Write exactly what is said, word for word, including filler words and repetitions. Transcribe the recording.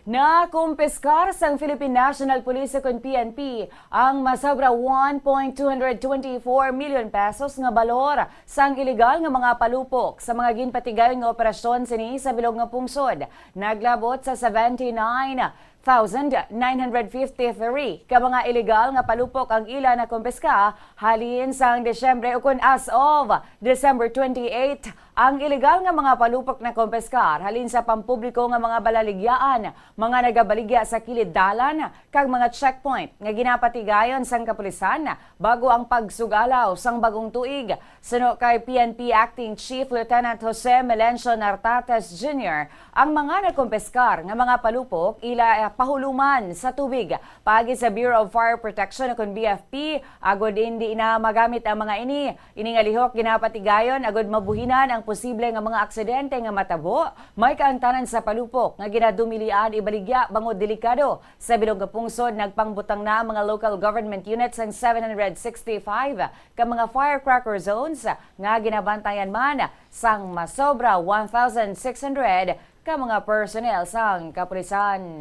Nakumpiskar sang Philippine National Police ukon P N P ang masobra one point two hundred twenty-four million pesos nga balor sang iligal nga mga palupok. Sa mga ginpatigayon nga operasyon sini sa bilog nga pungsod, naglabot sa seventy-nine thousand nine hundred fifty-three ka mga iligal nga palupok ang ila nakumpiska halin sang Disyembre ukon as of December twenty-eight. Ang iligal nga mga palupok nakumpiskar halin sa pampubliko nga mga balaligyaan, mga nagabaligya sa kilid dalan, kag mga checkpoint nga ginapatigayon sang kapulisan bago ang pagsugalaw sang bagong tuig. Suno kay P N P Acting Chief Lieutenant Jose Melencio Nartates Junior, ang mga nakumpiskar nga mga palupok ila pahuluman sa tubig. Paagi sa Bureau of Fire Protection ukon B F P, agod indi na magamit ang mga ini, ini nga lihok ginapatigayon agud mabuhinan ang posible nga mga aksidente nga matabo, may kaangtanan sa palupok nga ginadumilian ibaligya bangod delikado. Sa bilog nga pungsod, nagpangbutang na ang mga local government units sang seven hundred sixty-five ka mga firecracker zones nga ginabantayan man sang masobra one thousand six hundred ka mga personnel sang kapulisan.